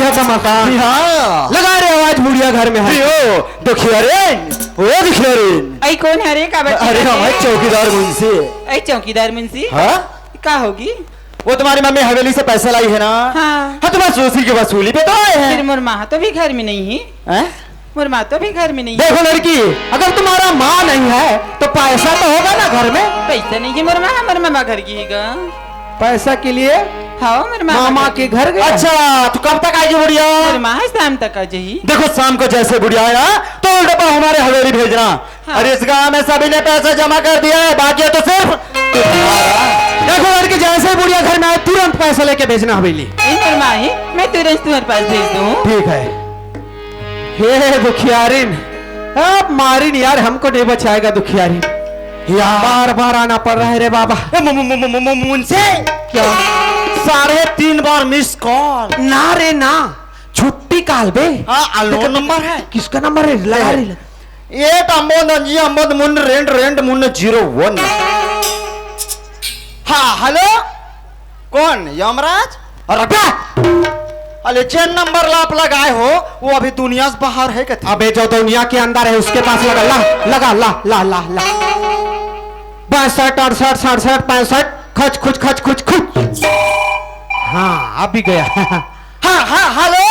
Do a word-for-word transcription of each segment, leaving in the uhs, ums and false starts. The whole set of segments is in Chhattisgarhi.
ऐसा मकान। हाँ। लगा रे आवाज, बुढ़िया घर में है। ओ दुखियारिन, ओ दुखियारिन। अई कोन हरे का बच्चा? अरे हमारे चौकीदार मुंशी। अई चौकीदार मुंशी? हाँ? का होगी? वो तुम्हारी मम्मी हवेली से पैसा लाई है ना? हाँ। हाँ, तुम्हारे ससुर की वसूली पे तो आए हैं। फिर मोर माँ तो भी घर में नहीं है। हैं? मोर माँ तो भी घर में नहीं है। देखो लड़की, अगर तुम्हारा माँ नहीं है तो पैसा तो होगा ना घर में? पैसा नहीं है मोर माँ, मोर मामा घर की है गा। पैसा के लिए हाँ, मोर मामा मामा घर के घर गया। अच्छा, तो कब तक आएगी बुढ़िया? मोर माँ शाम तक आ जाही। देखो, शाम को जैसे बुढ़िया आया तो डब्बा हमारे हवेली भेजना। हाँ। और इस गांव में सभी ने पैसा जमा कर दिया है, बाकी है तो सिर्फ तुम्हारा। देखो लड़की, जैसे ही बुढ़िया घर में आए, तुरंत पैसा लेके भेजना हवेली। ए मोर माँ ही, मैं तुरंत तुम्हारे पास भेज दूँ। ठीक है। हे दुखियारिन, अब मारिन यार, हमको नहीं बचाएगा दुखियारिन। यार। बार बार आना पड़ रहा है रे बाबा। ए, मु-, मु-, मु-, मु-, मु-, मुंशी। क्या? साढ़े तीन बार मिस कॉल। ना रे ना, छुट्टी काल बे। हाँ, अननोन नंबर है। किसका नंबर है? लगा रे। एट अम्बो नंजी अम्बो मुन रेंड रेंड मुन जीरो वन। हाँ, हेलो, कौन? यमराज? अरे बे! अरे, जेन नंबर ला आप लगाए हो, वो अभी दुनिया से बाहर है कथे। अबे, जो दुनिया के अंदर है, उसके पास लगा, ला, लगा, ला, ला, ला, ला। बासठ, अड़सठ, सड़सठ, पैंसठ, खच, खुच, खच, खुच, खुच। हाँ, अभी गया। हाँ, हाँ, हेलो।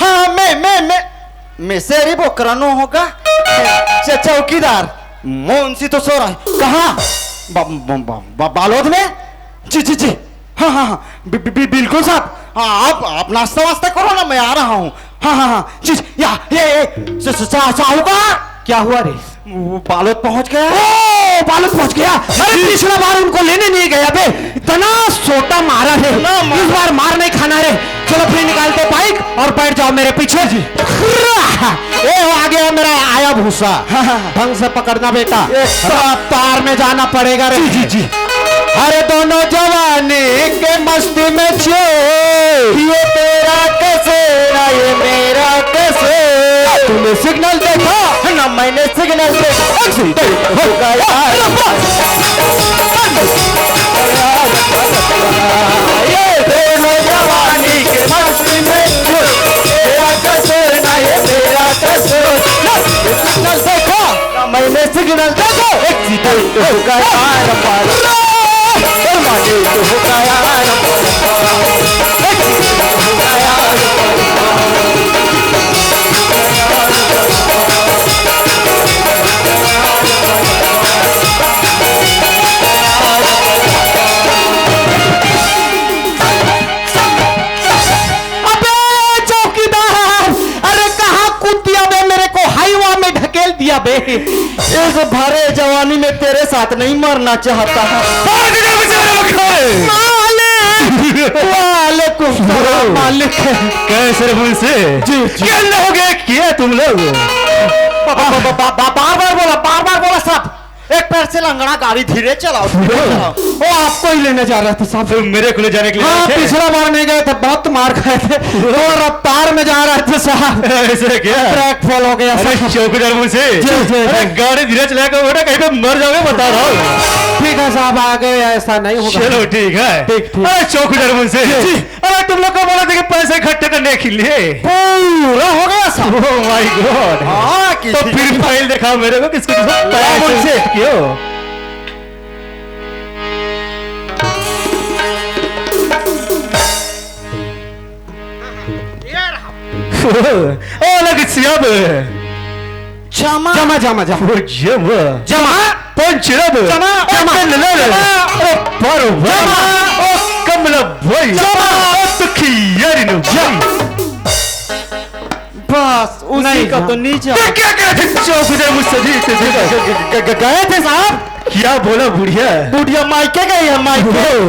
हाँ, मैं, मैं, मैं, मैं शेरी बोकरा नो होगा। च-, चौकीदार, मुंशी तो सो रहा है। कहाँ? ब-, ब-, ब-, ब-, बालोद में? जी, जी, जी। हाँ, हाँ, हाँ, बि-, बि-, बि-, बिल्कुल साहब। हाँ, आप, आप नाश्ता वास्ता करो ना, मैं आ रहा हूँ। हाँ, हाँ, हाँ, जी, जी, या, ये, ये, स-, स-, सा-, साहूकार। क्या हुआ रे? वो बालोद पहुंच गया। ओ, बालोद पहुंच गया। अरे, जी। पिछला बार उनको लेने नहीं गया बे, इतना सोटा मारा रे। इतना मारा। इस बार मार नहीं खाना रे। चलो फिर निकालते बाइक और बैठ जाओ मेरे पीछे। जी। ए, वो आ गया मेरा आया भूसा। हाँ, हाँ, हाँ। ढंग से पकड़ना बेटा। एक रफ्तार में जाना पड़ेगा रे। जी, जी, जी। अरे दोनों जवानी के मस्ती में छो, ये तेरा कसूर ना ये मेरा कसूर। तूने सिग्नल देखा ना, मैंने सिग्नल देखा। एक्सीडेंट हो गया। ये दोनों जवानी के मस्ती में छो, तेरा कसूर ना ये मेरा कसूर। सिग्नल देखा। मैंने सिग्नल देखो, एक्सीडेंट हो गया यार पर। परमानेंट हो गया यार पर। एक्सीडेंट हो गया यार पर। अबे चौकीदार, अरे कहाँ कूद दिया बे, मेरे को हाईवा में ढकेल दिया बे। इस भरे जवानी में तेरे साथ नहीं मरना चाहता। मालिक! वालेकुम सलाम मालिक। कैसे रे मुंशी? जी, जी। क्या हो गया, क्या तुम लोग? बा-, बा-, बा-, बा-, बा-, बार बार बोला, बार बार बोला साहब। एक पैर से लंगड़ा, गाड़ी धीरे चलाओ, धीरे चलाओ। वो आपको ही लेने जा रहा था साहब। तो मेरे को ले जाने के लिए हाँ, आए थे? पिछला बार नहीं गए थे, बहुत मार खाए थे। तो रफ्तार में जा रहे थे साहब। ऐसे क्या? ट्रैक फेल हो गया अरे साहब। चौकीदार मुंशी। जी, जी, अरे जी। गाड़ी धीरे चलाया करो बेटा, कहीं पे मर जाओगे, बता रहा हूँ। ठीक है साहब, आगे ऐसा नहीं होगा। चलो ठीक है। ठीक, ठीक। अरे चौकीदार मुंशी। जी। अरे तुम लोग को बोला था कि पैसे इकट्ठे करने के लिए। पूरा हो गया साहब। Oh my God। हाँ, तो किसी फिर का फाइल दिखाओ मेरे को, किसको किसको पैसे मुंशी। क्यों? ओ लग सियाब। जमा। जमा, जमा, जमा। ओ जमा। जमा। पंचरब। जमा। जमा। अकलनर। जमा। ओ परवर। जमा। ओ कमला भाई। जमा। ओ दुखियारी नु भाई। बस, उसी नहीं का जमा। तो नहीं जमा। तो क्या कहते चौकीदार मुंशी जी, ग-, ग-, ग-, ग-, गए थे साहब। क्या बोला बुढ़िया? बुढ़िया मायके गई है, मायके। ओ,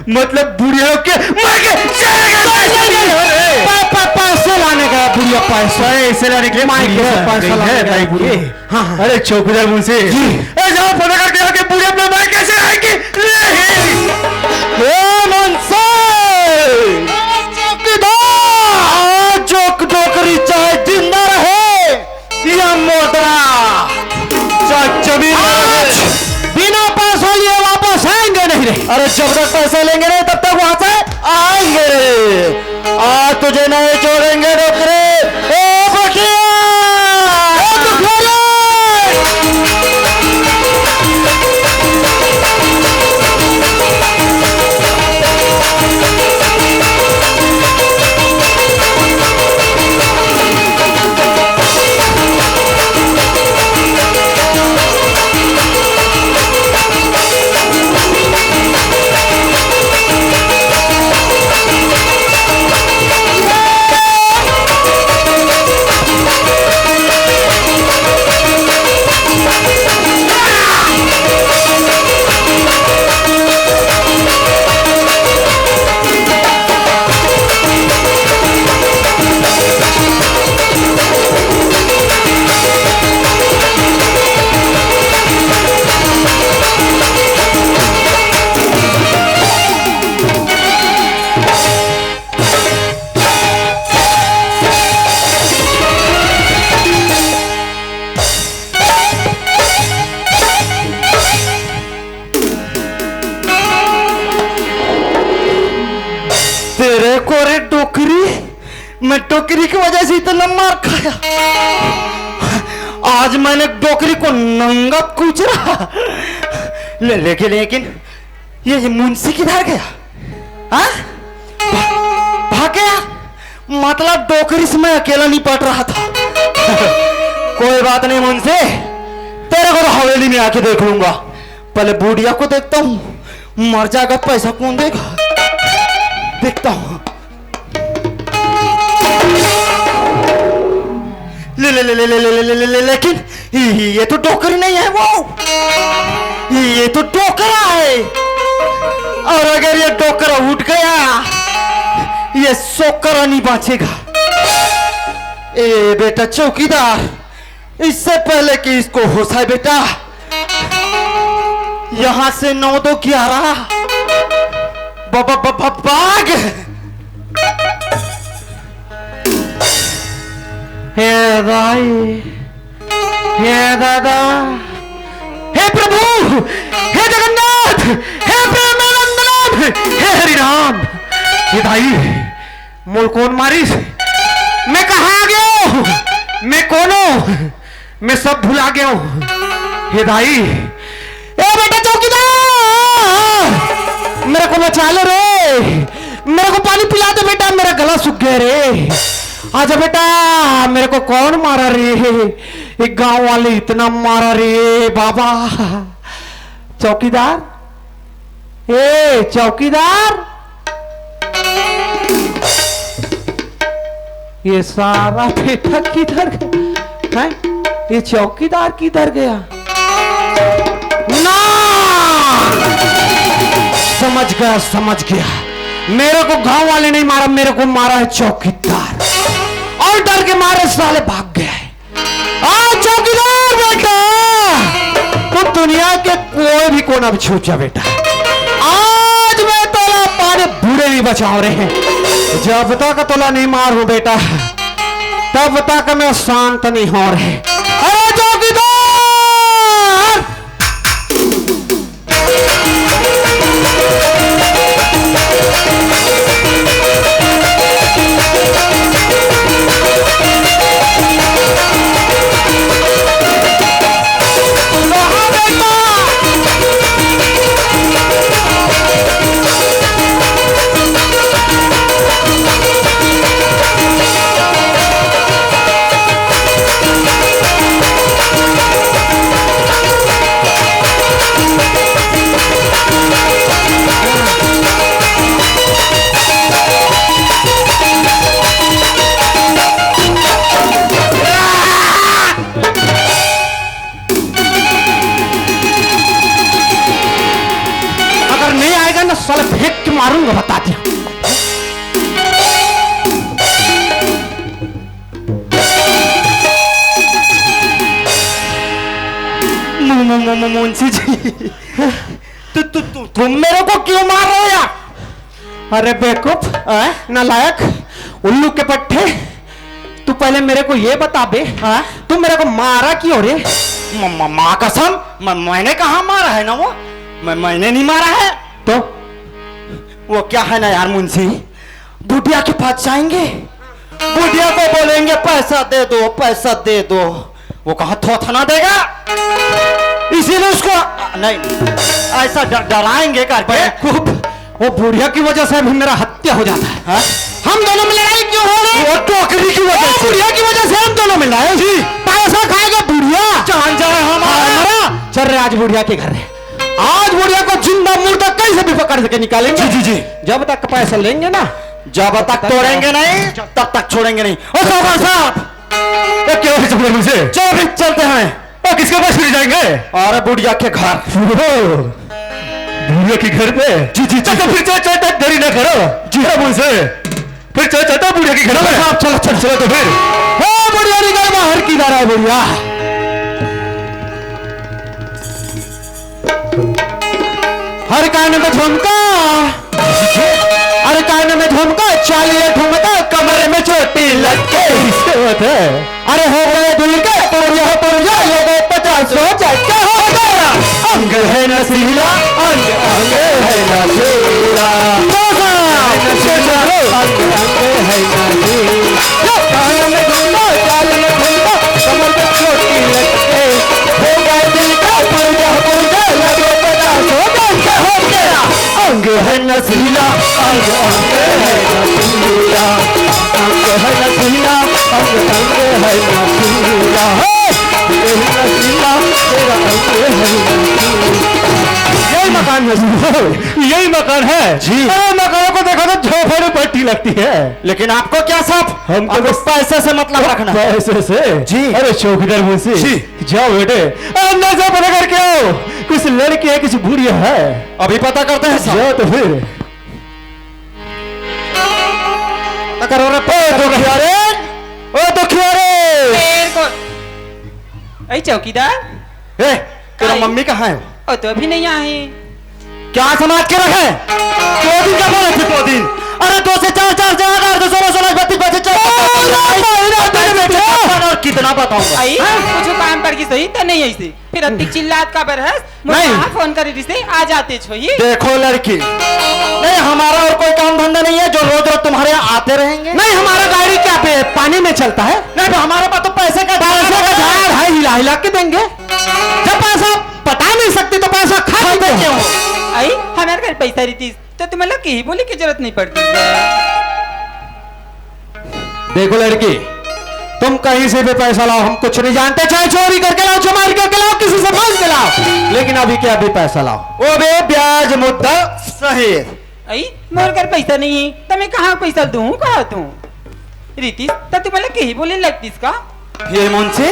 मतलब बुढ़िया के मायके चले गए। नहीं, नहीं, नहीं। अरे। पै-, पै-, पैसे लाने गया बुढ़िया, पैसे। पैसे लाने के लिए मायके से बुढ़िया पैसे गई लाने है, गया। भाई बुढ़िया। हाँ, हाँ। अरे चौकीदार मुंशी। जी। ए, जाओ पता कर दिया कि बुढ़िया अपने मायके से आएगी। नहीं। ए, मुंशी। चौकीदार। आज जो डोकरी चाहे जिंदा रहे, या मोटा, चाहे जमीन आज बिना पैसा लिए वापस आएंगे नहीं रे। अरे जब तक पैसा लेंगे नहीं तब तक वहां से आएंगे। आज तो नहीं छोड़ेंगे डोकरी। ए बटिया! ए दुखियारी! तेरे को रे डोकरी, मैं डोकरी की वजह से इतना मार खाया। आज मैंने डोकरी को नंगा कुचला। ले, लेकिन, लेकिन ये, ये मुंशी किधर गया? हाँ? भा-, भाग गया? मतलब डोकरी से मैं अकेला निपट रहा था। कोई बात नहीं मुंशी, तेरे को तो हवेली में आके देख लूंगा। पहले बुढ़िया को देखता हूँ, मर जाएगा, पैसा कौन देगा? देखता हूँ। ले, ले, ले, ले, लेकिन ये, ये तो डोकरी नहीं है वो, ये तो डोकरा है। और अगर ये डोकरा उठ गया, ये सोकरा नहीं बांचेगा। ए बेटा चौकीदार, इससे पहले कि इसको होश आए बेटा, यहाँ से नौ दो ग्यारह, ब-, ब-, ब-, ब-, भाग। हे भाई, हे दादा, हे प्रभु, हे जगन्नाथ, हे प्रेमानंदनाथ, हे हरिराम, हे भाई, मोल कौन मारिस? मैं कहाँ आ गया हूँ? मैं कौन हूँ? मैं सब भुला गया हूँ। हे भाई, ए बेटा चौकीदार, मेरे को बचा ले रे, मेरे को पानी पिला दे बेटा, मेरा गला सूख गया रे। आजा बेटा, मेरे को कौन मारा रे? एक गांव वाले इतना मारा रे बाबा। चौकीदार, ए चौकीदार, ये सारा बेटा किधर गया? हैं? ये चौकीदार किधर गया? ना! समझ गया, समझ गया। मेरे को गांव वाले नहीं मारा, मेरे को मारा है चौकीदार। और डर के मारे साले भाग गया है। आज चौकीदार बेटा, तू दुनिया के कोई भी कोना में छुप जा बेटा, आज मैं तोला अपने बूड़े नहीं बचाऊं रे। जब तक तोला नहीं मारूं बेटा, तब तक मैं शांत नहीं हो रे। अरे चौकीदार! अगर नहीं आएगा ना, साला फेंक के मारूंगा, बता दिया। मु-, मु-, मु-, मु-, मुंशी जी, तु-, तु-, तु-, तुम मेरे को क्यों मार रहे हो यार? अरे बेवकूफ, हाँ? नालायक, उल्लू के पट्टे, तू पहले मेरे को ये बता बे, हाँ? तू मेरे को मारा क्यों रे? म-, म-, माँ कसम, म-, मैंने कहाँ मारा है ना वो, मैं, मैंने नहीं मारा है। तो? वो क्या है ना यार मुंशी, बुढ़िया के पास जाएंगे, बुढ़िया को बोलेंगे, "पैसा दे दो, पैसा दे दो।" वो कहाँ थोथना देगा, इसीलिए उसको नहीं, ऐसा ड-, डराएंगे करके। बेवकूफ, वो बुढ़िया की वजह से अभी मेरा हत्या हो जाता है। हाँ? हम दोनों में लड़ाई क्यों हो रही? वो टोकरी की वजह से। बुढ़िया की वजह से हम दोनों में लड़ाई। जी। पैसा खाएगा बुढ़िया। जान जाए हमारा। हमारा। चल रहे आज बुढ़िया के घर। आज बुढ़िया को जिंदा मुर्दा कैसे भी पकड़ के निकालेंगे। जी, जी, जी। जब तक पैसा लेंगे ना, जब तक तोड़ेंगे नहीं, तब तक छोड़ेंगे नहीं। ओ साहब, साहब, ये क्या हो गया मुझे? चलो भी चलते हैं। ओ, किसके पास फिर जाएंगे? अरे बुढ़िया के घर। ओ, बुढ़िया के घर पे? जी, जी, जी। चल तो फिर चल, चल, चल, देरी ना करो। जी। अरे मुझसे फिर चल, चलता बुढ़िया के घर चलो में। साहब, चलो, चलो। चलो तो फिर। हे बुढ़िया निकल बाहर, किधर है बुढ़िया? हर कान में झुमका, हर कान में झुमका, चालिया ठुमका, कमर में चोटी लटके। इससे होता है। अरे हो गए दिल के पुरजा, पुरजा, ये गए पचास हो जाए, क्या हो गया? अंग है नशीला, अंग, अंग है नशीला। अंग, अंग है नशीला। कान में घुमा, चाल में घुमा, कमर में चोटी लटके। हो गए दिल का पुरजा, पुरजा, लगे पचास हो जाए, क्या हो गया? अंग है नशीला, अंग, अंग है नशीला, अंग है नशीला, अंग, अंग है नशीला, हे, अंग है नशीला, तेरा अंग है नशीला। यही मकान है। यही मकान है। जी। अरे मकानों को देखो तो झोपड़ी पट्टी लगती है। लेकिन आपको क्या साहब? हमको आपको बस पैसे से मतलब रखना। पैसे से? जी। अरे चौकीदार मुंशी, जी। जाओ बेटे, अंदर से पता करके आओ, कुछ लड़की है, कुछ बुढ़िया है। अभी पता करते हैं साहब। जाओ तो फिर। पता करो रे, ओ दुखिया रे, ओ दुखिया रे। तेरे को, ऐ चौकीदार। ए, तेरा आई। मम्मी कहाँ है? ओ तो अभी नहीं आई। क्या समझ के रखे? दो दिन का बोले थे, दो दिन। अरे दो से चार, चार से आठ, आठ से सोलह, सोलह से बत्तीस, बत्तीस से चौबीस, ओ, ना, ना, ना, ना, ना, ना। और कितना बताऊंगा? आई, हैं? कुछ काम पड़ गई सही तो नहीं आई से। फिर अतिक चिल्लात काबर हस? मोर नहीं। कहाँ फोन करे रिसे, आ जाते छोही। देखो लड़की, नहीं, हमारा और कोई काम धंधा नहीं है जो रोज रोज तुम्हारे यहाँ आते रहेंगे। नहीं, हमारा गाड़ी क्या पे, पानी में चलता है? नहीं, तो हमारे पास तो पैसे का पैसे का झाड़ है, हिला हिला के देंगे। जब पैसा पटा नहीं सकते तो पैसा खा खाते लेते क्यों? हो। आई, हमारे घर पैसा रहती तो तुम्हें लोग की बोली की जरूरत नहीं पड़ती। देखो लड़की, तुम कहीं से भी पैसा लाओ, हम कुछ नहीं जानते, चाहे चोरी करके लाओ, चमारी करके लाओ, किसी से मांग के लाओ, लेकिन अभी के अभी पैसा लाओ। ओ बे, ब्याज मुद्दा सहित। आई, मोर कर पैसा नहीं है, तो मैं कहाँ पैसा दूँ, कहा तू? रितीश, तो तुम्हें लोग की बोली लगतीस का? ये मुंशी,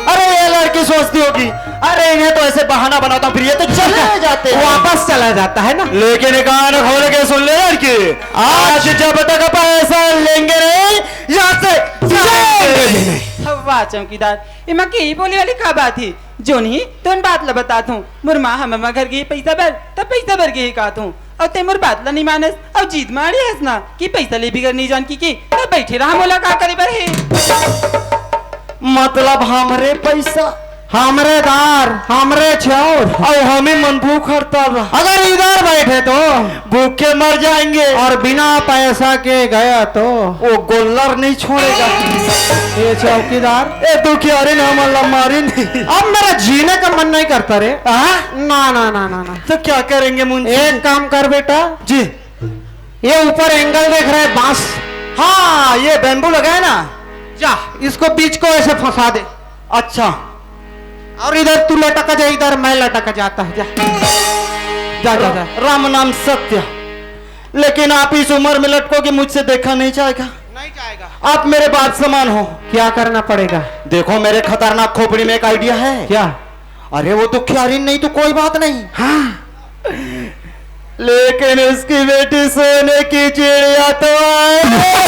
अरे ये लड़की सोचती होगी, अरे इन्हें तो ऐसे बहाना बनाता हूँ, फिर ये तो चले जाते हैं। वापस चला जाता है ना। लेकिन कान खोल के सुन ले लड़की, आज जब तक पैसा लेंगे नहीं, यहाँ से जाएंगे भी नहीं। वाह चौकीदार, इमा की बोली वाली का बात है? जोन ही तोन बात ला बता तू। मोर माँ हम घर गई पैसा बर, तब पैसा बर गई का तू। अउ ते मोर बात ला नहीं मानस, अउ जीत मारी हस ना कि पैसा ले बिगर नहीं जान की, की तब बैठे रहा, मोला का करे बर हे? मतलब हमरे पैसा, हमरे दार, हमरे चाउर, अउ हमें मन भूख हड़ताल रहा। अगर इधर बैठे तो भूखे मर जाएंगे। और बिना पैसा के गया तो वो गोल्लर नहीं छोड़ेगा। ये चौकीदार, ए दुखियारी ना, मतलब मारी नहीं। अब मेरा जीने का मन नहीं करता रे। हाँ? ना, ना, ना, ना, ना। तो क्या करेंगे मुंशी? एक काम कर बेटा। जी। ये ऊपर एंगल देख रहा है, बांस। हाँ, ये बैम्बू लगा है ना। जा, इसको बीच को ऐसे फंसा दे। अच्छा। और इधर तू लटक जा, इधर मैं लटक जाता है, जा। जा, जा, जा। राम नाम सत्य। लेकिन आप इस उम्र में लटकोगे, मुझसे देखा नहीं जाएगा। नहीं जाएगा। आप मेरे बाप समान हो। क्या करना पड़ेगा? देखो, मेरे खतरनाक खोपड़ी में एक आइडिया है। क्या? अरे, वो दुखियारी नहीं तो कोई बात नहीं। हाँ। लेकिन उसकी बेटी सोने की चिड़िया तो है।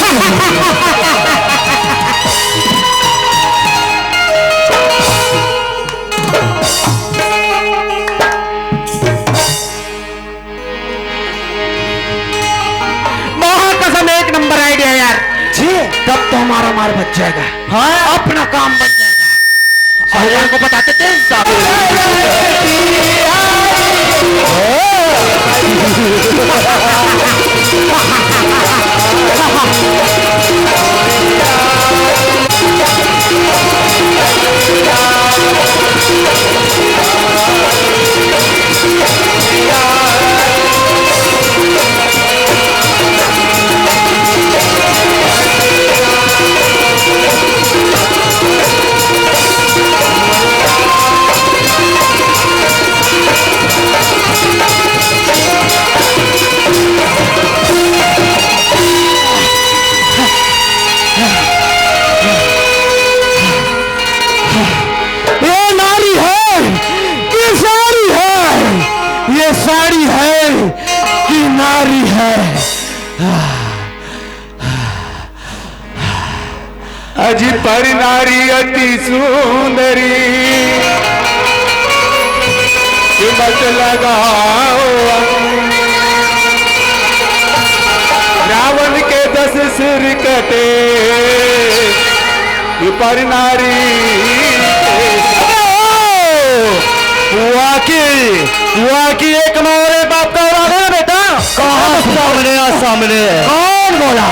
महाकसम, एक नंबर आइडिया यार। जी। तब तो हमारा मार बच जाएगा। हाँ। अपना काम बन जाएगा। साहूकार को बताते थे, साहब। ये नारी है कि साड़ी है? ये साड़ी है कि नारी है? अजी पर नारी अति सुंदरी, कि मत लगाओ अंग। रावण के दस सिर कटे, कि पर नारी। वाकई, वाकई एक मारे बाप का औलाद है ना बेटा? कहाँ? सामने आ, सामने। कौन बोला?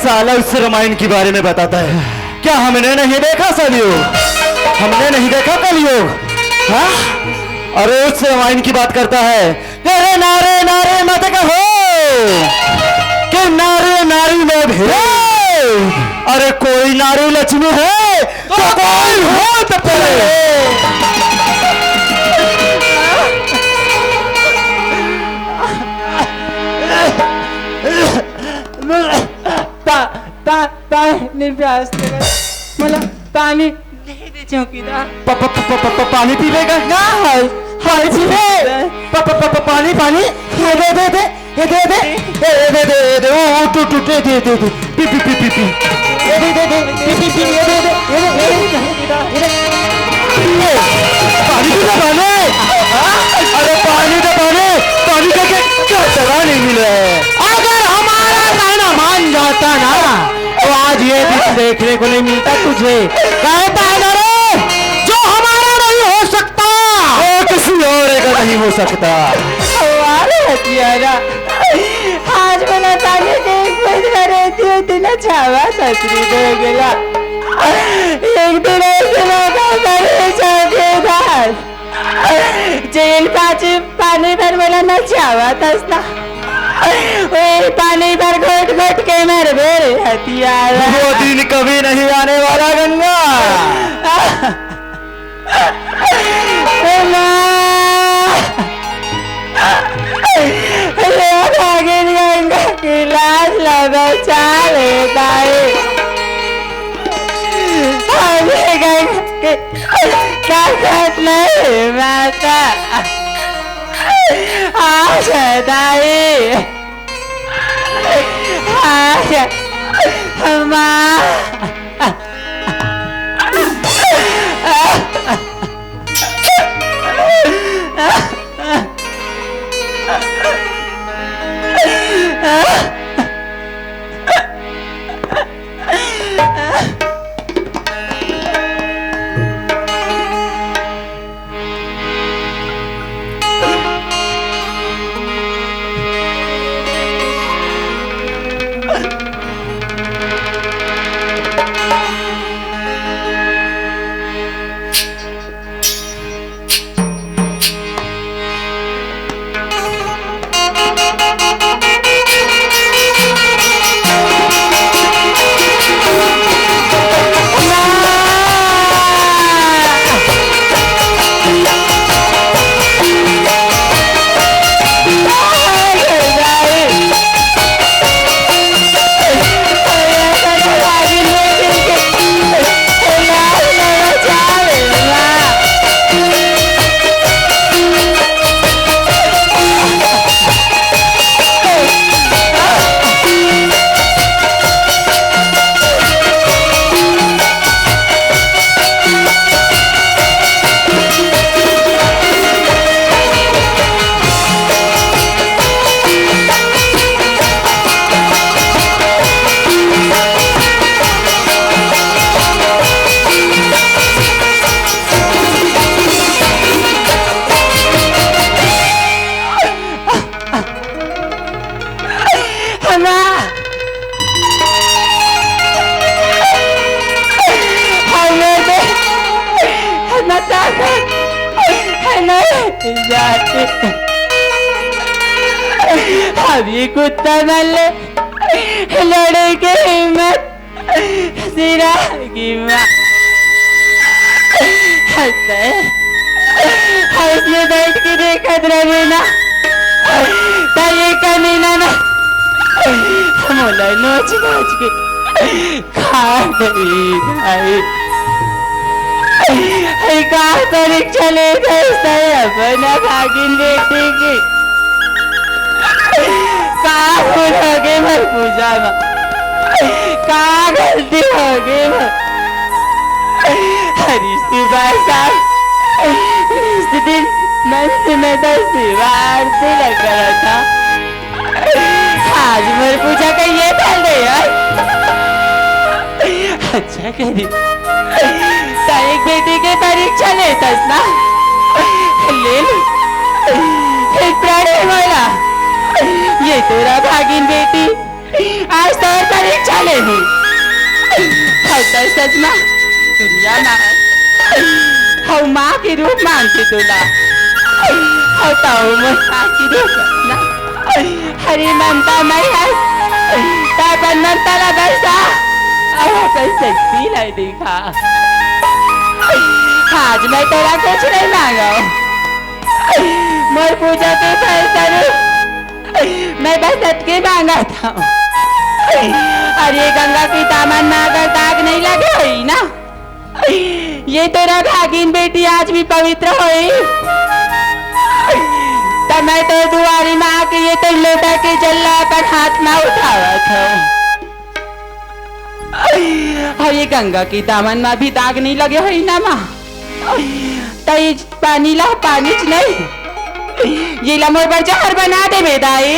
साला उस रामायण के बारे में बताता है। क्या हमने नहीं देखा सालियो? हमने नहीं देखा कलयुग? हाँ? अरे उस रामायण की बात करता है। अरे नारे नारे मत कहो कि नारे नारी में भेद। अरे कोई नारी लक्ष्मी है तो कोई होत पड़े। पा, पा, पानी प्यास लगा। मला पानी दे दे चौकीदार। प-, प-, प-, प-, प-, पानी पीबे का? ना, पानी पीबे। प-, प-, प-, प-, पानी, पानी। ये दे, दे, दे। ये दे, दे। ये, ये दे, दे, ये दे। ओ, ओ, टूट, टूट, ये दे, दे, दे। पी, पी, पी, पी, पी। ये दे, दे, दे। पी, पी, पी, ये दे, दे। ये दे, ये दे, ये दे। ये, पानी पी ले, पानी। अरे पानी दे, पानी। पानी का क्या, क्या दवा नहीं मिला है? अगर हमारा कहना मान जाता ना, तो आज ये दिन देखने को नहीं मिलता तुझे। कहता है ना रे, जो हमारा नहीं हो सकता, वो किसी और का नहीं हो सकता। वाह रे हथियारा, आज बना ताने के एक बूंद भरे थी, उतना छावा ससुरी दे गेला। एक दिन ऐसे लगा मरे चौकीदार। जेल पाछे पानी भर वाला न चाहत हस ना। ओए पानी भर घोट घोट के मरबे रे हथियारा। वो दिन कभी नहीं आने वाला गंगा। माँ। रे भागिन गंगा की लाश ला बचा ले दाई। अरे गंगा की ताकत नहीं माता। आजा दाई। आजा। माँ। जाथे। अब ये कुत्ता मन ले लड़े के हिम्मत सिरा गे माँ। हंसते, हंस में बैठ के देखत रहे ना, त ये कमीना ना मोला नोच नोच के खा गई भाई। ये का परीक्षा लेत हस अपन भागिन बेटी के? का भूल होगे मोर पूजा म? का गलती होगे मोर? अरे सुबह शाम इस दिन मंच में तो सेवा आरती लग रहा था। आज मोर पूजा का ये डाल दे यार। अच्छा करी, त एक बेटी के परीक्षा लेतस ना, ले ले। फिर प्रण मोला, ये तोरा भागिन बेटी, आज तोर परीक्षा लेहूं। हव त सच मा दुनिया मा हव माँ के रूप मानथे तोला। हव त मोर माँ के रूप ना। अरे ममता मई हस, त अपन ममता ला बरसा, अउ अपन शक्ति ला दिखा। आज मैं तोला कुछ नहीं मांगव, मोर पूजा के फल स्वरूप मैं बस अतके मांगत हंव। अरे गंगा के दामन मा अगर दाग नहीं लगे होही ना, ये तोरा भागिन बेटी आज भी पवित्र होही, त मैं तोर दुआरी मा आके ये तोर लोटा के जल ला अपन हाथ मा उठावत हंव। अरे गंगा के दामन मा भी दाग नहीं लगे होही ना माँ, त ये पानी ला पानीच नहीं, ये ला मोर बर जहर बना देबे दाई।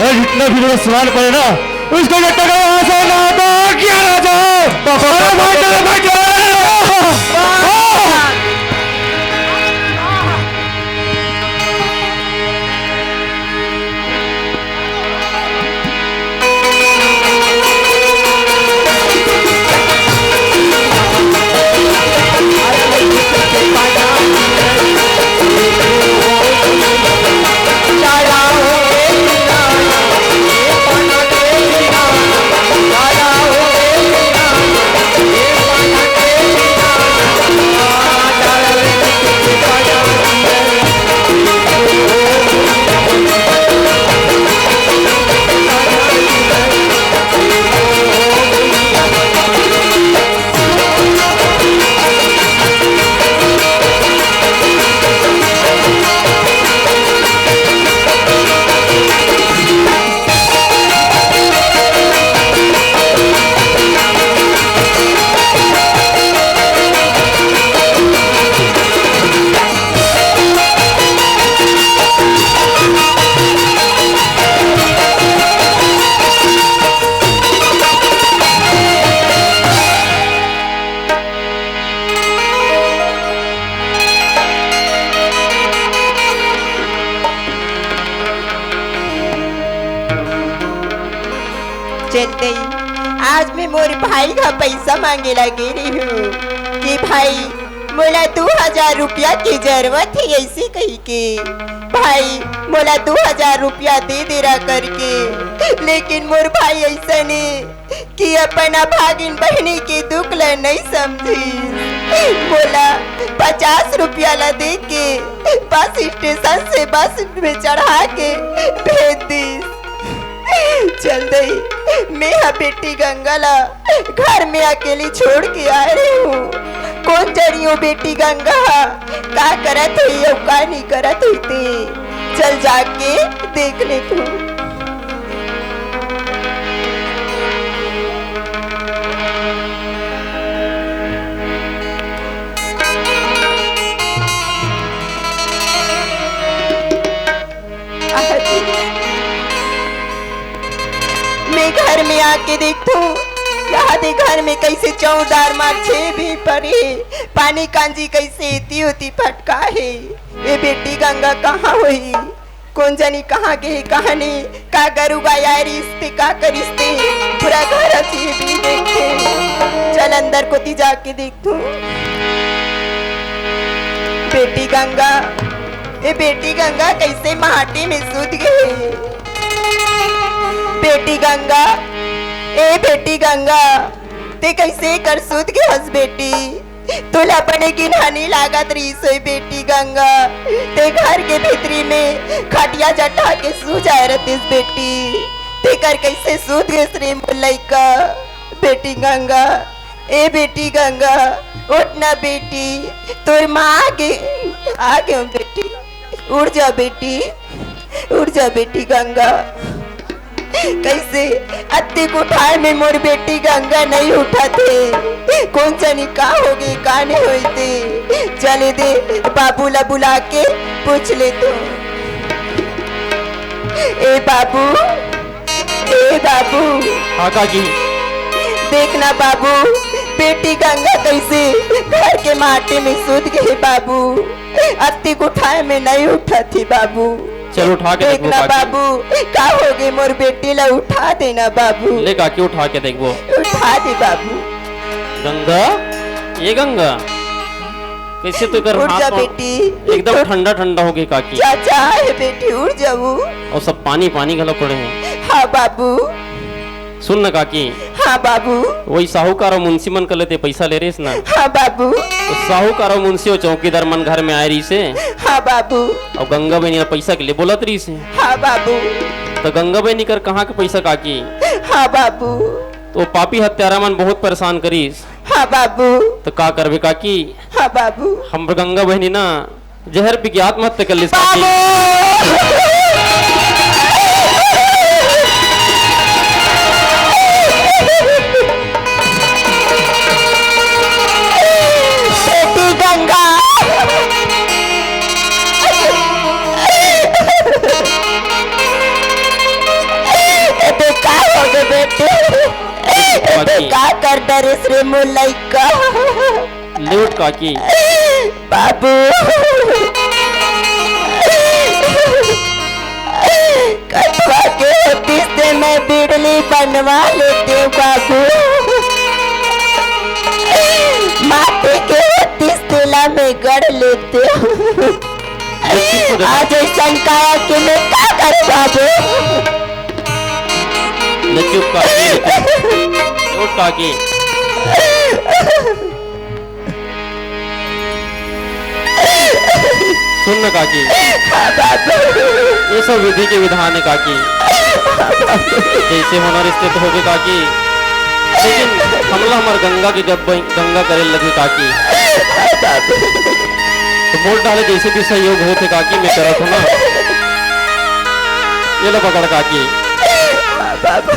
अरे, इतना भी बड़ा सामान पड़े ना, उसको जब तक यहाँ से ना हटाओ, क्या राजा? अरे भाई, चलो भाई, चलो। चेतई, आज मैं मोर भाई का पैसा मांगे ला गे रही हूँ कि भाई, मोला दू हजार रुपया के जरूरत हे, अइसे कहिके, भाई, मोला दू हजार रुपया दे दे रा करके। लेकिन मोर भाई अइसन हे कि अपन अभागिन बहिनी के दुख ल नइ समझिस। मोला पचास रुपया ला दे के बस स्टेशन से बस में चढ़ा के भेज दिस। चल दई, मैं हा बेटी गंगा ला घर में अकेली छोड़ के आए रहे हूँ। कोन जनी ओ बेटी गंगा हा का करत होही अउ का नहीं करत होही ते। चल जाके देख ले तू। मैं घर में आके देखथूं, यहाँ दे घर में कइसे चौरदार मार छे भी पड़े, पानी कांजी कइसे एती ओती फटका हे। ए बेटी गंगा कहाँ होही? कोन जनी कहाँ गे हे, कहाँ नहीं, का गरू गाय आए रिहिस ते, का करिस ते, पूरा घर अजीब ही देखे। चल अंदर कोती जाके देखथूं। बेटी गंगा, ए बेटी गंगा, कइसे माटी में सूत गे हे? बेटी गंगा, ए बेटी गंगा, ते कइसे कर सूत गे हस बेटी? तोला बने गिनहा नइ लागत रिहिस होही बेटी गंगा। ते घर के भीतरी में खटिया जटा के सू जाए रतिस बेटी। तेकर कइसे सूत गेस रे मोर लइका? बेटी गंगा, ए बेटी गंगा, उठ ना बेटी, तोर माँ आगे, आगे हूँ बेटी। उठ जा बेटी, उठ जा बेटी गंगा। कइसे अतिक उठाए में मोर बेटी गंगा नइ उठत हे? कोन जनी का होगे, का नइ होइस ते? चले दे, बाबू ला बुला के पूछ ले तो। ए बाबू, ए बाबू। हाँ काकी। देख ना बाबू, बेटी गंगा कइसे घर के माटी में सूत गे बाबू। अतिक उठाए में नइ उठत हे बाबू। चल उठा के देख देखबो ना काकी। बाबू, का होगे मोर बेटी ला उठा दे ना बाबू। ले काकी उठा के देखबो। उठा दे बाबू। गंगा, ए गंगा, कइसे तेकर उठ हाथ जा पाँव बेटी। एकदम ठंडा ठंडा होगे काकी। चाचा हे बेटी, उठ जाऊ। अउ सब पानी पानी घलो पड़े हे। हाँ बाबू। सुन न काकी। हाँ बाबू। वही साहूकार अउ मुंशी मन कले ते पइसा ले रहिस ना। हाँ बाबू। त साहूकार अउ मुंशी अउ चौकीदार मन घर में आए रहिस हे। हाँ बाबू। अउ गंगा बहिनी ला पइसा के लिए बोलत रहिस हे। हाँ बाबू। त गंगा बहिनी कर कहाँ के पइसा काकी? हाँ बाबू। त ओ पापी हत्यारा मन बहुत परेशान करिस। हाँ बाबू। त का करबे काकी? हाँ बाबू। हमर गंगा बहिनी ना जहर पी के आत्महत्या कर लिस काकी। बाबू! बेटी गंगा। ए, ते का होगे बेटी? ए, ते का कर डरिस रे मोर लइका? ले उठ काकी। बाबू, कठवा के होतिस ते मैं बिड़ली बनवा लेतेंव बाबू। माटी के होतिस तेला मैं गढ़ लेतेंव। आज अइसन काया के मैं का करूं बाबू? ले चुप काकी, ले चुप। उठ काकी। सुन न काकी, हाँ बाबू। ये सब विधि के विधान हे काकी। जइसे होना रिहिस ते होगे काकी, लेकिन हमला हमर गंगा के गब-, गंगा करे लगे काकी। हाँ बाबू। त मोर डाले जइसे भी सहयोग होत हे काकी, मैं करत हूँ ना। ये ला पकड़ काकी। हाँ बाबू।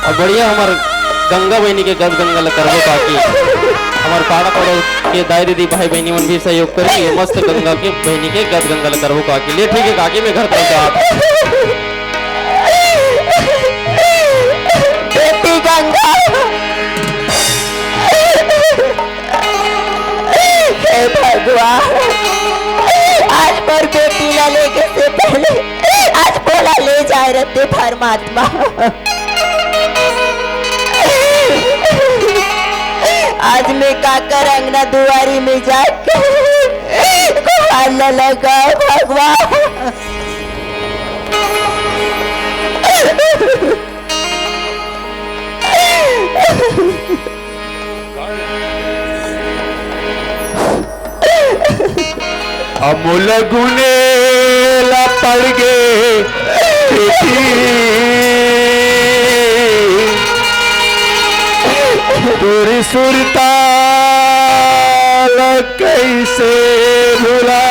अउ बढ़िया हमर गंगा बहिनी के गद गंगा ल करबो काकी। हमर पाड़ा पड़ोस के दाई दीदी भाई बहिनी मन भी सहयोग करही। मस्त गंगा के बहिनी के गद गंगा ल करबो काकी। ले ठीक हे काकी, मैं घर तरफ जात। बेटी गंगा। हे भगवान, आज मोर बेटी ला लेगे से पहले आज मोला ले जाए रहिते परमात्मा। आज मैं काकर अंगना दुआरी में जाके गुहार ला लगाओ भगवान। अमूल गुने ला पड़ गे बेटी, तोर सुरता ला कैसे भुला।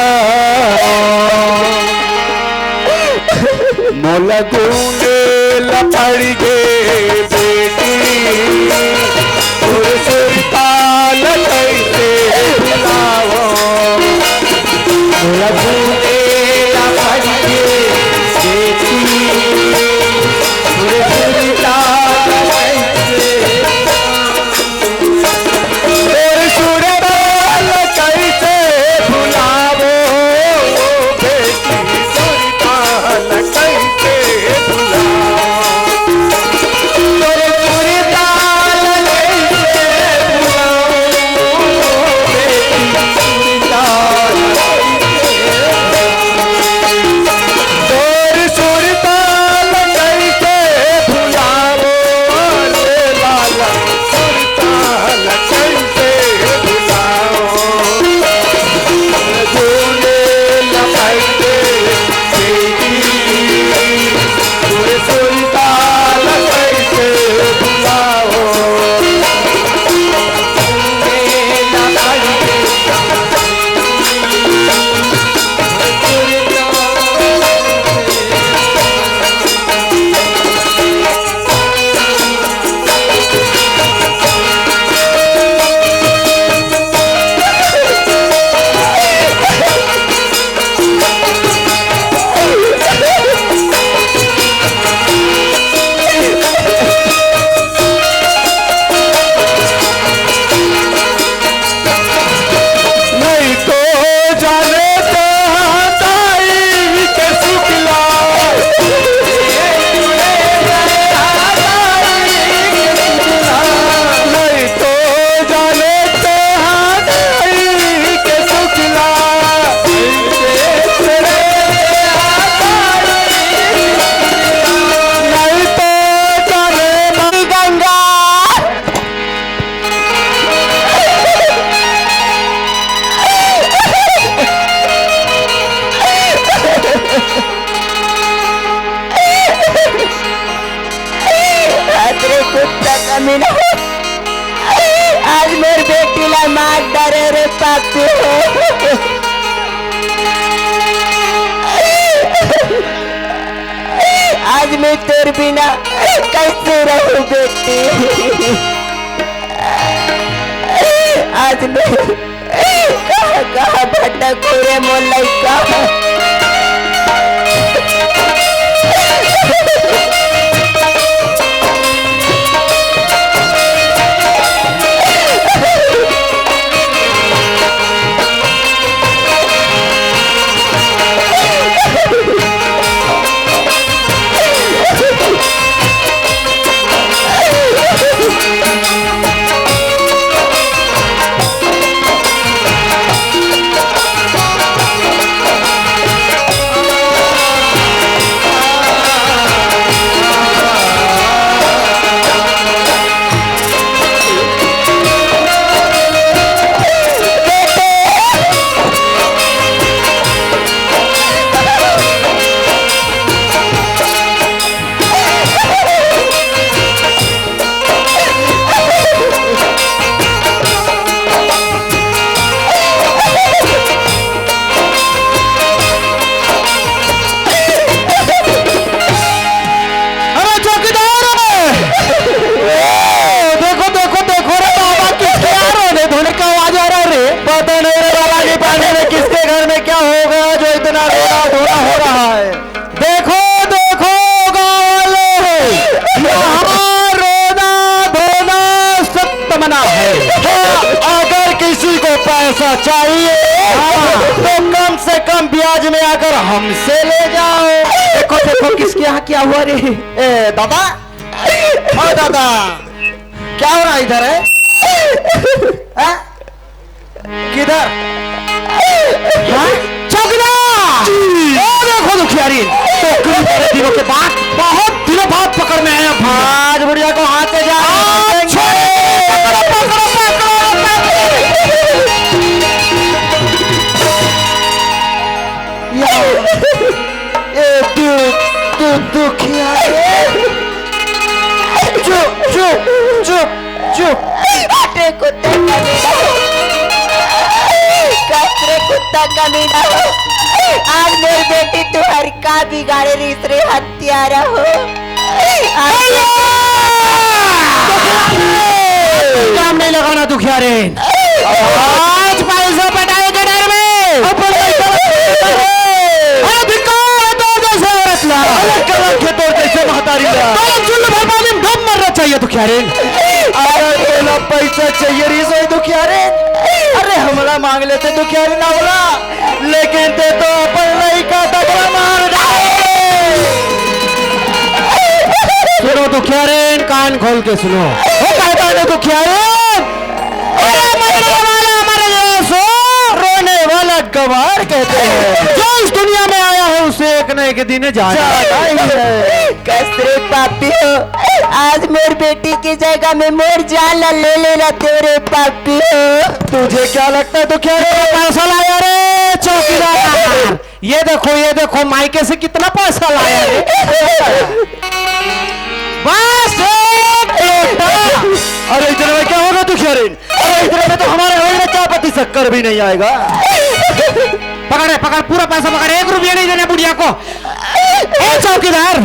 मोला गुने ला पड़ गे बेटी, तोर सुरता ला कैसे भुलावो। मोला गुने ला पड़ गे बेटी, तोर सुरता ला कैसे तोर सुरता ला कैसे भुलावो, बेटी सुरता ला कैसे भुलावो। तोर सुरता ला कैसे भुलावो, बेटी सुरता ला कैसे भुलावो। तोर सुरता ला कैसे भुलावो, रे लाला। सुरता ला कैसे भुलाओ, गुने ला पड़ गे बेटी, तोर सुरता ला कैसे भुलाओ, गुने ला पड़ गे नहीं तो जाने तहाँ दाई के सुखला। नहीं तो जाने तहाँ दाई के सुखला। नहीं तो जाने गंगा। अरे कुत्ता कमीना, आज मोर बेटी ला मार डारे रे पापी हो। आज मैं तोर बिना कैसे रहूं बेटी? आज मैं कहाँ कहाँ भटकूं रे मोर लइका? अरे चौकीदार! ए, देखो, देखो, देखो रे बाबा, किसके यहाँ रोने धोने का आवाज आ रहा है रे? पता नहीं रे बाबा जी, पानी में किसके घर में क्या हो गया जो इतना रोना धोना हो रहा है। देखो, देखो गाँव वाले, यहाँ रोना धोना सब मना है। हाँ, अगर किसी को पैसा चाहिए, हाँ, तो कम से कम ब्याज में आकर हमसे ले जाओ। देखो, देखो, किसके यहाँ क्या हुआ रे? ए, दादा, ओ दादा, क्या हो रहा है इधर है? हाँ? किधर? हाँ? चौकीदार! जी। ओ देखो दुखियारी, टोकरी भरे दिनों के बाद, बहुत दिनों बाद पकड़ में आया भैया। आज बुढ़िया को हाथ से जा आज छोड़ो, पकड़ो, पकड़ो, पकड़ो, पकड़ो। या, ए, तू, तू दुखियारी। चुप, चुप, चुप। चुप। अरे कुत्ते कमीना हो, कस रे कुत्ता कमीना हो, आज मेरी बेटी तुम्हारी का बिगाड़े रहिस रे हत्यारा हो। आज काम नहीं लगाना दुखियारी। आज पैसा पटाए के डर में। अब पैसा अरे धिक्कार है तोर जैसे औरत ला। अलग कलंक है तोर जैसे महतारी ला। तोर जुल्म भरपाली में डूब मरना चाहिए दुखियारी। अगर तोला पैसा चाहिए रहिस होही दुखियारी, अरे हमला मांग लेते दुखियारी ना होला, लेकिन ते तो अपन लइका तक ला मार डाले। सुनो दुखियारी, कान खोल के सुनो। वो कहता है दुखियारी, अरे मरने वाला मर गया सो रोने वाला गंवार कहते हैं। जो इस दुनिया में आया है उसे एक न एक दिन जाना जाना ही है। कस रे पापी हो, आज मोर बेटी की जगह में मोर जान ला ले लेना तेरे पापी हो। तुझे क्या लगता है तू क्या रे? पैसा लाया रे चौकीदार। ये देखो, ये देखो, मायके से कितना पैसा लाया रे। बस एक लोटा। अरे इतने में क्या होगा दुखियारी? अरे इतने में तो हमारे होने में चाय पत्ती शक्कर भी नहीं आएगा। पकड़, पकड़, पूरा पैसा पकड़, एक रुपया नहीं देना बुढ़िया को। ए चौकीदार,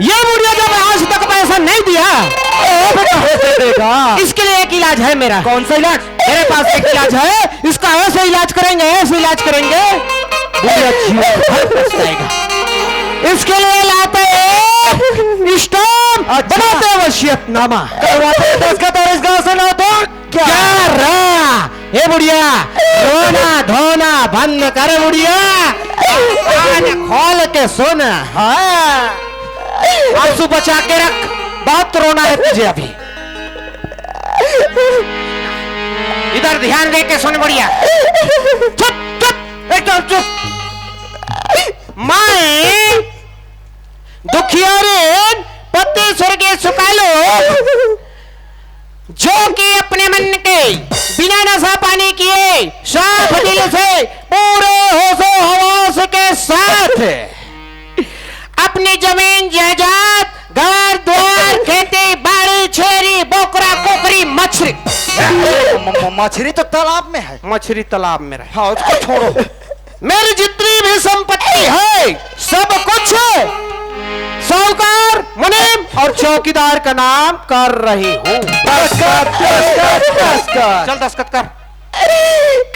ये बुढ़िया जब आज तक पैसा नहीं दिया, तो बेटा हो दे देगा। इसके लिए एक इलाज है मेरा। कौन सा इलाज? मेरे पास एक इलाज है, इसका ऐसे इलाज करेंगे, ऐसे इलाज करेंगे, बुढ़िया जीवन भर पछताएगा। इसके लिए लाते हैं स्टाम्प, अच्छा। बनाते हैं वसीयतनामा। करवाते हैं दस्तखत और इस गांव से ना तो क्या? क्या रहा? ए बुढ़िया, रोना धोना बंद कर बुढ़िया, कान खोल के सुन। हाँ, आंसू बचा के रख, बहुत रोना है तुझे अभी। इधर ध्यान दे के सुन बुढ़िया। चुप, चुप, एकदम चुप। मैं दुखियारी पति स्वर्गीय सुकालू, जो कि अपने मन के बिना नशा पानी किए साफ दिल से पूरे होशो हवास के साथ अपनी जमीन जायदाद, घर द्वार, खेती बाड़ी, छेरी बोकरा कोकरी मछरी। म- म- मछली तो तालाब में है। मछली तालाब में रहे। हाँ, उसको छोड़ो। मेरी जितनी भी संपत्ति है, सब कुछ साहूकार, मुनीम और चौकीदार का नाम कर रही हूँ। दस्तखत, दस्तखत, दस्तखत। चल दस्तखत कर।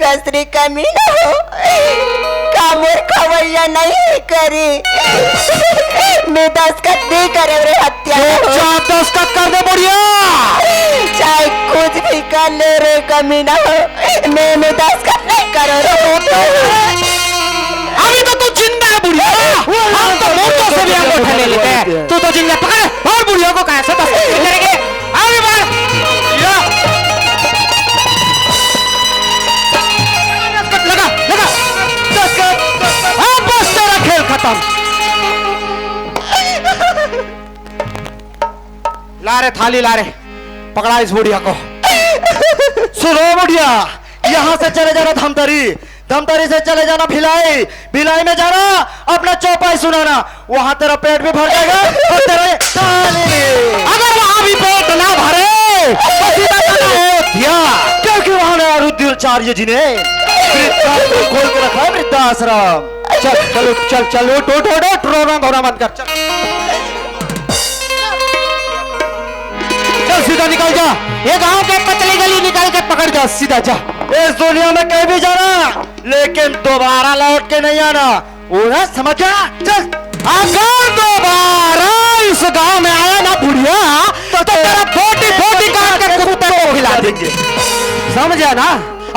कस रे कमीना हो, का मोर खवैया नहीं करे। मैं दस्तखत नहीं करे रे हत्या हो। चुपचाप दस्तखत कर दे बुढ़िया। चाहे कुछ भी कर ले रे कमीना हो, मैं, मैं दस्तखत नहीं करो रे। अभी तो तू जिंदा है बुढ़िया, हम तो मुर्दों से भी अंगूठा ले लेते हैं। तू तो जिंदा, पकड़, और बुढ़िया को कैसे दस्तखत करेंगे? अभी मार। या। दस्तखत लगा, लगा। दस्तखत, दस्तखत। हाँ, बस तेरा खेल खत्म। ला रे थाली, ला रे, पकड़ा इस बुढ़िया को। सुनो बुढ़िया, यहाँ से चले जाना धमतरी, धमतरी से चले जाना भिलाई, भिलाई में जाना अपना चौपाई सुनाना, वहाँ तेरा पेट भी भर जाएगा और तेरा ये थाली भी। अगर वहाँ भी पेट ना भरे तो सीधा जाना अयोध्या, क्योंकि वहाँ नारदाचार्य जी ने वृद्धाश्रम खोल के रखा है, वृद्धाश्रम। चल चल उठ, चल चल उठ, उठ उठ उठ, रोना धोना बंद कर, चल। चल सीधा निकल जा, ये गांव के पतली गली निकाल के पकड़ जा, सीधा जा। इस दुनिया में कहीं भी जाना, लेकिन दोबारा लौट के नहीं आना, वो ना समझ गया? चल। अगर दोबारा इस गांव में आया ना बुढ़िया, तो, तो तेरा बोटी बोटी काट के कुत्ते को खिला देंगे, समझा ना?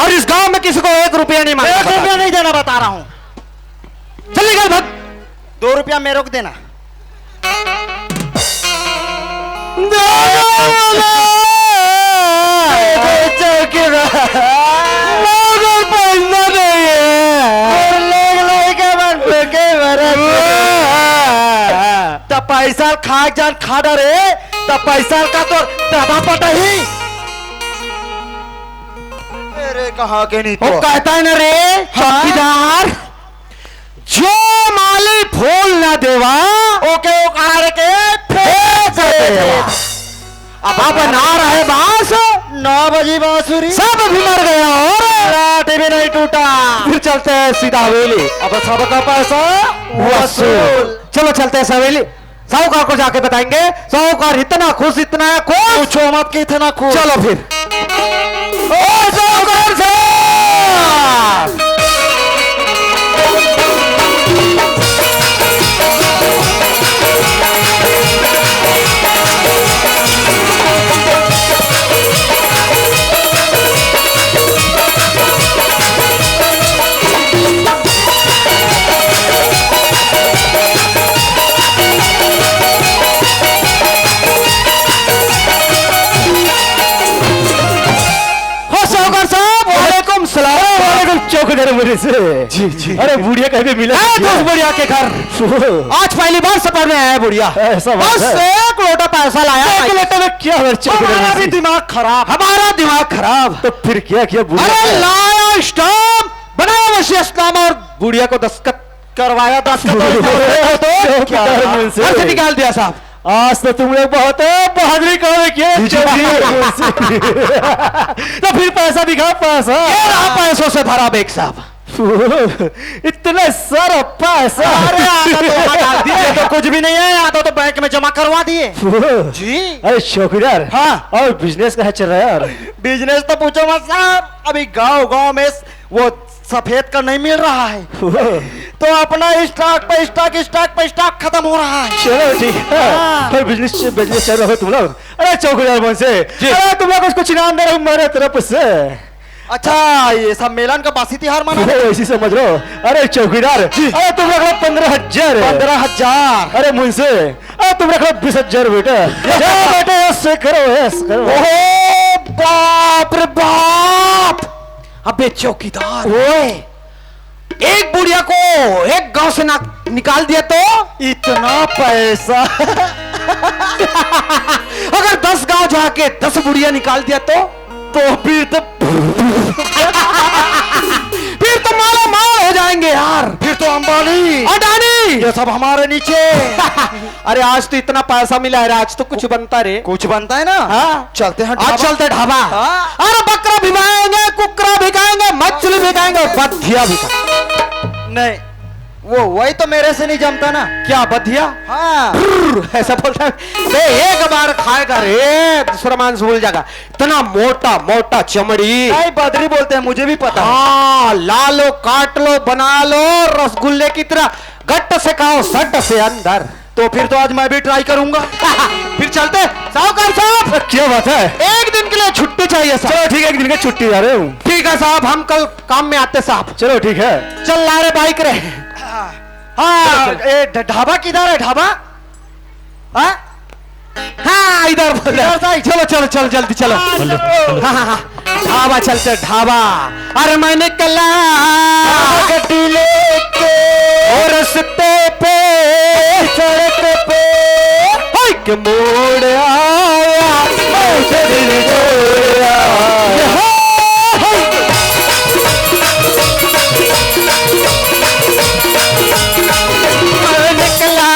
और इस गांव में किसी को एक रुपया नहीं मांगना, एक रुपया नहीं देना, बता रहा हूँ। चल निकल भाग। दो रुपया मेरे को देना। दे दे, दे दे। पैसा खा जान खा डरे, त पैसा का तोर दादा पटाही। अरे, कहाँ के नहीं वो तो? कहता है ना रे, हाँ? चौकीदार, जो माली फूल ना देवा, ओके उखाड़ के फेंक फेंक देवा। देवा। अब ना रहे बांस, ना बजी बांसुरी, सब भी मर गया और लाठी भी नहीं टूटा। फिर चलते हैं सीधा हवेली। अब सबका पैसा वसूल। वसूल। चलो चलते हैं हवेली, साहूकार को जाके बताएंगे। साहूकार इतना खुश, इतना खुश। पूछो मत कि इतना खुश। चलो फिर। ओ साहूकार साहब! हो साहूकार साहब, वालेकुम सलाम। वालेकुम चौकीदार मेरे से। जी, जी। अरे बुढ़िया कहीं पे मिला ए, क्या? दोस्त बुढ़िया के घर। ओह। आज पहली बार सपने में आया है बुढ़िया। ऐसा बात बस है। एक लोटा पैसा लाया। एक लोटे में क्या हो चौकीदार हमारा भी से? दिमाग खराब, हमारा दिमाग खराब। तो फिर क्या किया बुढ़िया अरे का? लाया स्टाम्प, बनाया वसीयतनामा और बुढ़िया को दस्तखत करवाया, दस्तखत और तो क्या चौकीदार रहा? मेरे से। घर से निकाल दिया साहब। आज तो तुमने बहुत बहादुरी काम किया, जी, जी। चौकीदार मेरे से। तो फिर पैसा दिखा, पैसा। ये रहा पैसों से भरा बैग साहब। इतना सारा पैसा। अरे, आधा तो यहाँ डाल दिए, ये तो कुछ भी नहीं है, आधा तो बैंक में जमा करवा दिए। जी। अरे चौकीदार, हाँ। और बिजनेस कैसा चल रहा है यार? बिजनेस तो पूछो मत साहब, अभी गांव गांव में वो सफेद का नहीं मिल रहा है, तो अपना स्टॉक पे स्टॉक, स्टॉक पे स्टॉक खत्म हो रहा है। चलो ठीक है। हाँ। फिर बिजनेस, बिजनेस चल रहा हो तुम लोग। अरे चौकीदार बन से, जी। अरे तुम लोग उसको इनाम दे रहे हो मेरे तरफ से। अच्छा, ये सम्मेलन का बासी तिहार मना वो रहे? ऐसी समझ लो। अरे चौकीदार, जी। अरे तुम रख लो पन्द्रह हजार। पन्द्रह हजार। अरे मुंशी, अरे तुम रख लो बीस हजार बेटा। जा बेटे, ऐसे करो, ऐसे करो। ओहो, बाप रे बाप। अबे चौकीदार, ओए, एक बुढ़िया को एक गांव से ना निकाल दिया तो? इतना पैसा। अगर दस गांव जाके दस बुढ़िया निकाल दिया तो? तो फिर तो फिर तो माला माल हो जाएंगे यार। फिर तो अंबानी, अडानी। ये सब हमारे नीचे। अरे आज तो इतना पैसा मिला है रे, आज तो कुछ बनता रे। कुछ बनता है ना? हाँ। चलते हैं आज ढाबा। चलते ढाबा। हाँ। अरे बकरा भी खाएंगे, कुकरा भी खाएंगे, मछली भी खाएंगे, बधिया भी खाएंगे। नहीं, वो वही तो मेरे से नहीं जमता ना। क्या बधिया? हाँ। ब्र, ऐसा बोलता है। बे, एक बार खाएगा रे, दूसरा मांस भूल जाएगा। इतना मोटा मोटा चमड़ी। नहीं, बदरी बोलते हैं, मुझे भी पता है। हाँ, ला लो, काट लो, बना लो, रसगुल्ले की तरह गट से खाओ, सट से अंदर। तो फिर तो आज मैं भी ट्राई करूंगा। फिर चलते हैं। साहूकार साहब, क्या बात है? एक दिन के लिए छुट्टी चाहिए साहब। चलो ठीक है, एक दिन की छुट्टी जा रहे हूँ। ठीक है साहब, हम कल काम में आते साहब। चलो ठीक है। चल ला रे बाइक रे। हाँ, चलो, चलो। ए, ढ-, ढाबा किधर है ढाबा? हाँ? हाँ, इधर बोल रहा। इधर से ही। चलो, चलो, चलो, जल्दी चलो। हाँ, चलो, चलो। हाँ, हाँ, हाँ। ढाबा चलते, ढाबा। अरे मैं निकला गड्डी लेके, और रस्ते पे, सड़क पे, हाय के मोड़ आया, मैं दिल जोड़ आया। मैं निकला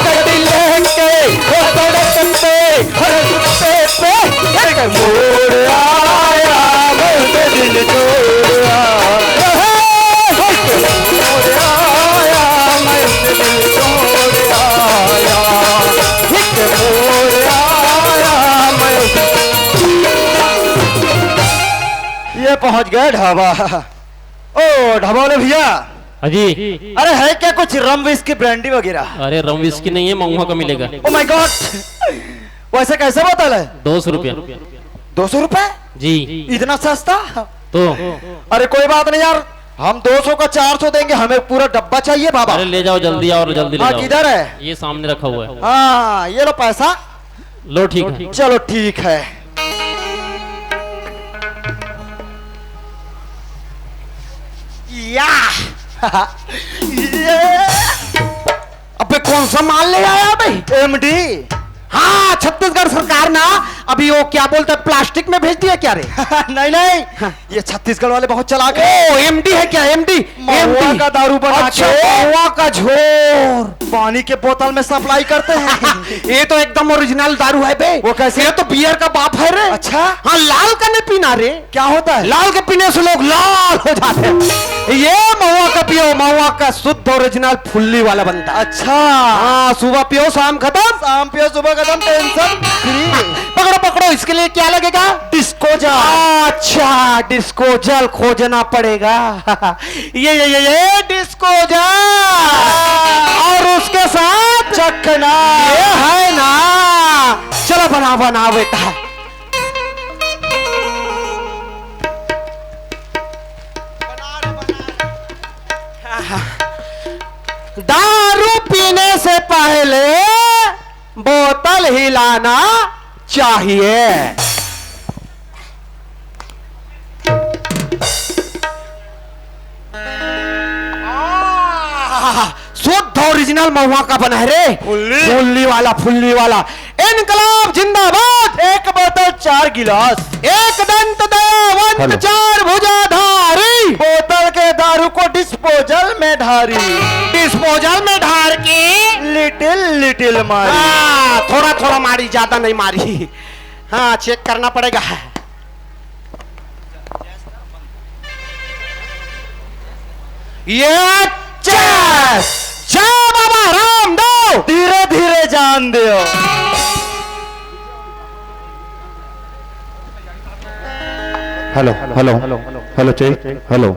गड्डी लेके, वो सड़क पे, हर रस्ते पे एक मोड़ आया, मैं दिल जोड़ आया। एक मोड़ आया, मैं दिल जोड़ आया। एक मोड़ आया, मैं ये पहुंच गए ढाबा। ओ, ढाबा वाले भैया। हाँ जी। अरे, है क्या कुछ रम, विस्की, ब्रांडी वगैरह? अरे, रम विस्की नहीं है, महुआ का मिलेगा। Oh my God! वैसे कैसे बोतल है? दो सौ रुपया। दो सौ रुपए? जी। इतना सस्ता? तो? अरे, कोई बात नहीं यार, हम दो सौ का चार सौ देंगे, हमें पूरा डब्बा चाहिए बाबा। अरे, ले जाओ जल्दी, और जल्दी ले हाँ, जाओ। किधर है? ये सामने रखा हुआ है। हाँ, ये लो पैसा। लो, ठीक है। चलो, ठीक है। या। ये। अबे कौन सा माल ले आया भाई? एमडी। हाँ, छत्तीसगढ़ सरकार ना, अभी वो क्या बोलता है, प्लास्टिक में भेज दिया क्या रे? नहीं, नहीं, हाँ। ये छत्तीसगढ़ वाले बहुत चालाक है। ओ, एमडी है क्या? एमडी? महुआ का दारू बना अच्छा, के। महुआ का झोर। पानी के बोतल में सप्लाई करते हैं। ये तो एकदम ओरिजिनल दारू है बे। वो कैसे? ये तो बियर का बाप है रे। अच्छा। हाँ, लाल का नहीं पीना रे। क्या होता है? लाल के पीने से लोग लाल हो जाते हैं। ये महुआ का पियो, महुआ का शुद्ध ओरिजिनल फुल्ली वाला बनता है। अच्छा। हाँ, सुबह पियो, शाम खत्म। शाम पियो, सुबह खत्म, टेंशन फ्री। पकड़ो, पकड़ो, इसके लिए क्या लगेगा? डिस्पोजल। अच्छा, डिस्पोजल खोजना पड़ेगा। ये, ये, ये, ये डिस्पोजल। और उसके साथ चखना। ये है ना। चलो, बना, बना बेटा। दारू पीने से पहले बोतल हिलाना चाहिए। आह, शुद्ध ओरिजिनल महुआ का बना है रे। फुल्ली? फुल्ली वाला, फुल्ली वाला। इनकलाब जिंदाबाद। एक बोतल, चार गिलास। एक दंत दयावंत, हेलो। चार भुजाधारी। बोतल के दारू को डिस्पोजल में ढारी। डिस्पोजल में ढार के। लिटिल लिटिल मारी। हाँ, थोड़ा थोड़ा मारी, ज्यादा नहीं मारी। हाँ, चेक करना पड़ेगा। ये चेस। जय बाबा रामदेव। धीरे धीरे जान दियो। Hello, hello, hello, check, hello.